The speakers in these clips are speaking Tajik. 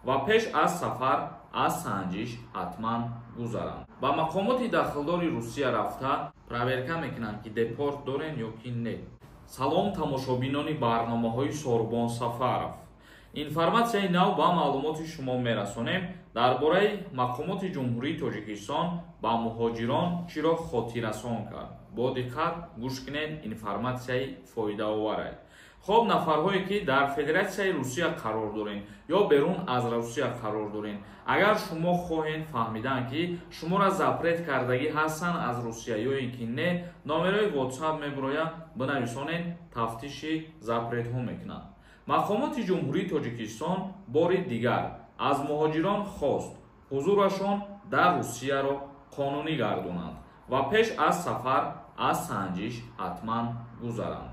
Ва пеш аз сафар аз санҷиш ҳатман гузаранд. Ба мақомоти дахлдори Русия рафта, проверка мекунанд, ки депорт дорен ё ки не. Салом, тамошобинони барномаҳои Сорбон Сафаров. Информатсияи нав ба маълумоти шумо мерасонем дар бораи мақомоти Ҷумҳурии Тоҷикистон ба муҳоҷирон чиро хотиррасон кард. Бо диққат гӯш кунед, информатсияи фоидаоварай. Хоб, нафарҳое ки дар Федератсияи Русия қарор дорен ё берун аз Русия қарор дорен, агар шумо хоҳед фаҳмидан, ки шуморо запрет кардагӣ ҳастанд аз Русия ё ин ки не, номерои WhatsApp мебирояд, бинависонед, тафтиши запретҳо мекунанд. Мақомоти Ҷумҳурии Тоҷикистон бори дигар аз муҳоҷирон хост, ҳузурашон дар Русияро қонунӣ гардонанд ва пеш аз сафар аз санҷиш ҳатман гузаранд.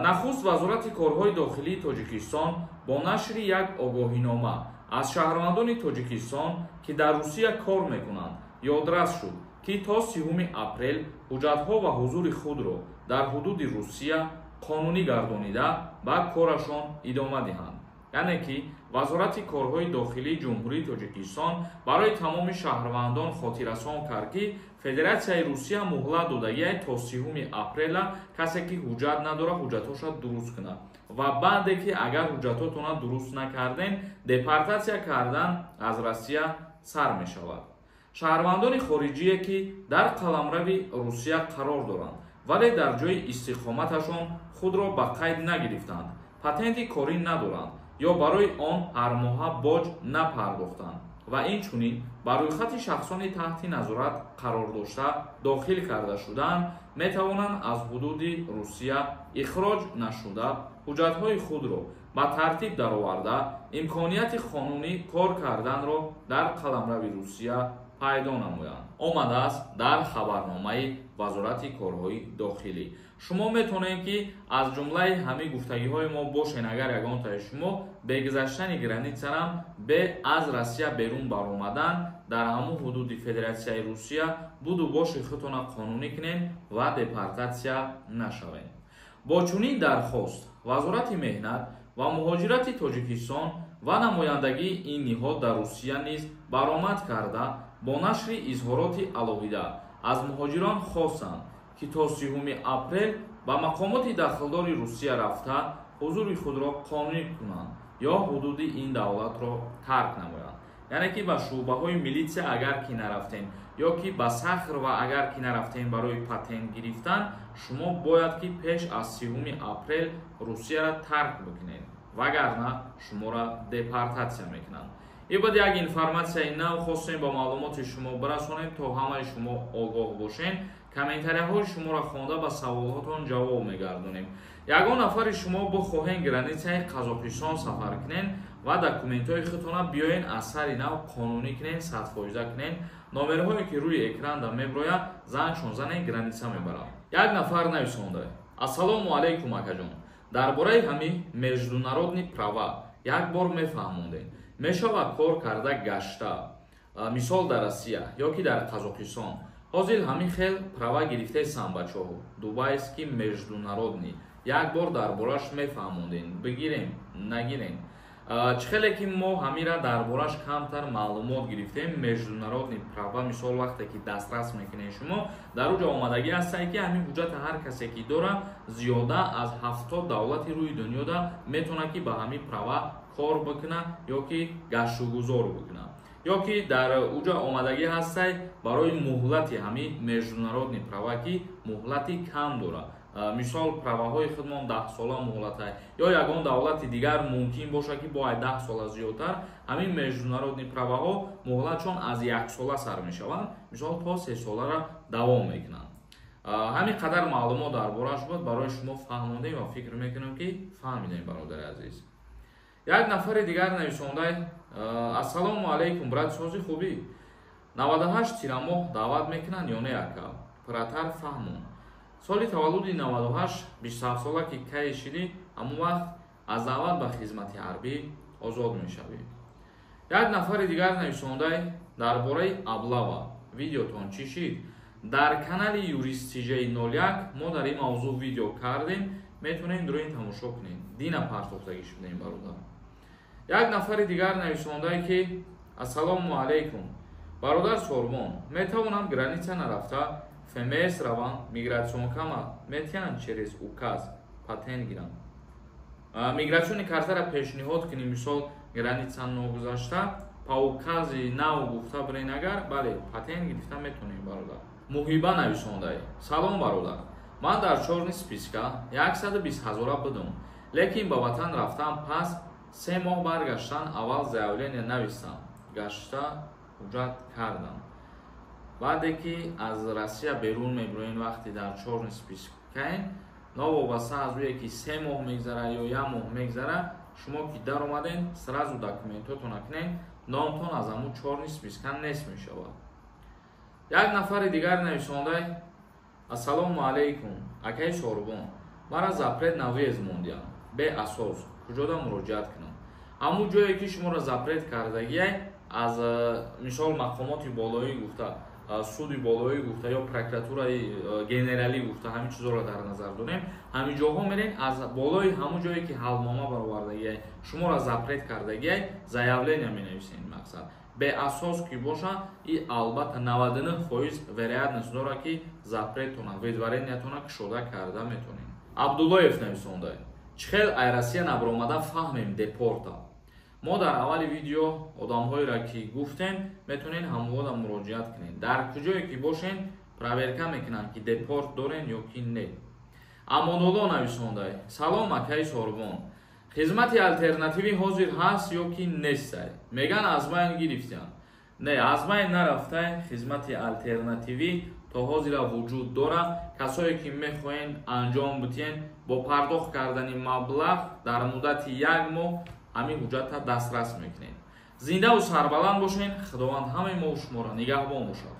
Нахуст Вазорати корҳои дохилии Тоҷикистон бо нашри як огоҳинома аз шаҳрвандони Тоҷикистон, ки дар Русия кор мекунанд, ёдрас шуд, ки то 30 апрел ҳуҷҷатҳо ва ҳузури худро дар ҳудуди Русия қонунӣ гардонида, ба корашон идома диҳанд. Яъне ки Вазорати корҳои дохилии Ҷумҳурии Тоҷикистон барои тамоми шаҳрвандон хотиррасон кард, ки Федератсияи Русия муҳлат додагиай то 30 апрела, касе ки ҳуҷҷат надорад, ҳуҷҷатҳоша дуруст кунад ва баъде ки агар ҳуҷҷатҳотона дуруст накардем, депортатсия кардан аз Россия сар мешавад. Шаҳрвандони хориҷие, ки дар қаламрави Русия қарор доранд, вале дар ҷои истиқоматашон худро ба қайд нагирифтанд, патенти корӣ надоранд ё барои он ҳармоҳа боҷ напардохтанд ва инчунин ба рӯйхати шахсони таҳти назорат қарор дошта дохил карда шудаанд, метавонанд аз ҳудуди Русия ихроҷ нашуда, ҳуҷҷатҳои худро ба тартиб дароварда, имконияти қонунӣ кор карданро дар қаламрави Русия пайдо намоянд, омадааст дар хабарномаи Вазорати корҳои дохилӣ. Шумо метавонед, ки аз ҷумлаи ҳамин гуфтагиҳои мо бошен. Агар ягонтаи шумо бе гузаштани границарам, бе аз Россия берун баромадан, дар ҳамун ҳудуди Федератсияи Русия буду боши худтона қонунӣ кунед ва депортатсия нашавед. Бо чунин дархост Вазорати меҳнат ва муҳоҷирати Тоҷикистон ва намояндагии ин ниҳод дар Русия низ баромад карда, бо нашри изҳороти алоҳида аз муҳоҷирон хостанд, ки то 30 апрел ба мақомоти дахлдори Русия рафта, ҳузури худро қонунӣ кунанд ё ҳудуди ин давлатро тарк намоянд. Яъне ки ба шӯъбаҳои милитсия агар ки нарафтем ё ки ба Сахрова агар ки нарафтем барои патент гирифтан, шумо бояд ки пеш аз 30 апрел Русияро тарк бикунед, вагарна шуморо депортатсия мекунанд. Ин буд як информатсияи нав, хостем ба маълумоти шумо бирасонем, то ҳамаи шумо огоҳ бошед. Комментарияҳои шуморо хонда, ба саволҳотон ҷавоб мегардонем. Ягон нафари шумо бихоҳен границаи Қазоқистон сафар кунен ва документҳои худтона биёен аз сари нав қонунӣ кунен, 100% кунен, номерҳое ки рӯи экранда мебирояд, зангшон занен, граница мебарад. Як нафар нависонда: «Ассалому алайкум, акаҷон, дар бораи ҳамин международный права як бор мефаҳмондем. Мешавад кор карда гашта, мисол, дар Россия ё ки дар Қазоқистон? Ҳозир ҳамин хел права гирифтесам, бачаҳо, дубайский международный. Як бор дар бораш мефаҳмондем, бигирем, нагирем?» Чӣ хеле ки мо ҳамира дар бораш камтар маълумот гирифтем, международный права, мисол, вақте ки дастрас мекунед шумо, дар уҷа омадагӣ ҳастае, ки ҳамин ҳуҷҷата ҳар касе ки дора, зиёда аз 70 давлати рӯи дунёда метавонад, ки ба ҳамин права кор бикунад ё ки гаштугузор бикунад. Ё ки дар уҷа омадагӣ ҳастай барои муҳлати ҳамин международный права, ки муҳлати кам дорад. Мисол, праваҳои худмон 10 сола муҳлатай ё ягон давлати дигар мумкин бошад, ки бояд 10 сола зиёдтар. Ҳамин международный праваҳо муҳлатшон аз яксола сар мешаванд, мисол, то 3 солара давом мекунанд. Ҳамин қадар маълумот дар бораш буд, барои шумо фаҳмондем ва фикр мекунам, ки фаҳмидем, бародари азиз. Як нафари дигар нависондай: «Ассалому алайкум, брат, сози, хубӣ? 98 тирамоҳ даъват мекунанд ё не, ака? Пурратар фаҳмон. Соли таваллуди 98, 27 сола ки кай шидӣ, ҳамон вақт аз даъват ба хизмати ҳарбӣ озод мешавӣ». Як нафари дигар нависондай: «Дар бораи облава видеотон чӣ шид?» Дар канали Юрист Тижаи 01 мо дар ин мавзӯъ видео кардем, метавонед дуроин тамошо кунед. Дина партофтагӣ шудаем, бародар. Як нафари дигар нависондае, ки: «Ассалому алайкум, бародар Сорбон, метавонам граница нарафта ФМС равам, миграционка ма метиҳанд, через указ патент гирам?» Миграционный картара пешниҳод кунӣ, мисол, граница ногузашта, по укази нав гуфта бирен, агар бале, патент гирифта метонем, бародар. Муҳиба нависондае: «Салом, бародар, ман дар чёрный списка 120 ҳазора будум, лекин ба ватан рафтам, пас 3 моҳ баргаштан, аввал заявление навистам, гашта ҳуҷҷат кардам. Баъде ки аз Россия берун мебироен, вақте дар чёрный спискаен, новобаста аз ӯе ки 3 моҳ мегзара ё як моҳ мегзара, шумо ки даромаден, сразу документотона кунен, номтон аз ҳамун чёрный списка нест мешавад». Як нафари дигар нависондай: «Ассалому алайкум, акаи Сорбон, мара запрет на въезд мондиям беасос, куҷода муроҷиат кунам?» Ҳамун ҷое ки шуморо запрет кардагиай, аз мисол, мақомоти болоӣ гуфта, суди болоӣ гуфта ё прокуратураи генералӣ гуфта, ҳамин чизоро дар назар дорем, ҳамин ҷоҳо мерен, аз болои ҳамун ҷое ки ҳалнома баровардагиай, шуморо запрет кардагиай, заявление менависем. Мақсад, беасос ки боша, и албатта 99% вероятность дорад, ки запретона, выдворениятона кушода карда метонем. Абдуллоев нависонда: «Чӣ хел ай Россия набаромада фаҳмем депорта?» Мо дар аввали видео одамҳоеро ки гуфтем, метавонед ҳамвода муроҷиат кунед. Дар куҷое ки бошен, проверка мекунанд, ки депорт дорен ё ки не. Амонулло нависонда: «Салом, акаи Сорбон, хизмати алтернативӣ ҳозир ҳаст ё ки нестай? Меган, аз байн гирифтиям». Не, аз байн нарафтай, хизмати алтернативӣ то ҳозира вуҷуд дорад. Касое ки мехоҳед анҷом битиҳен, бо пардохт кардани маблағ дар муддати як моҳ ҳамин ҳуҷҷатта дастрас мекунед. Зиндаву сарбаланд бошед, Худованд ҳамаи мову шуморо нигаҳбон бошад.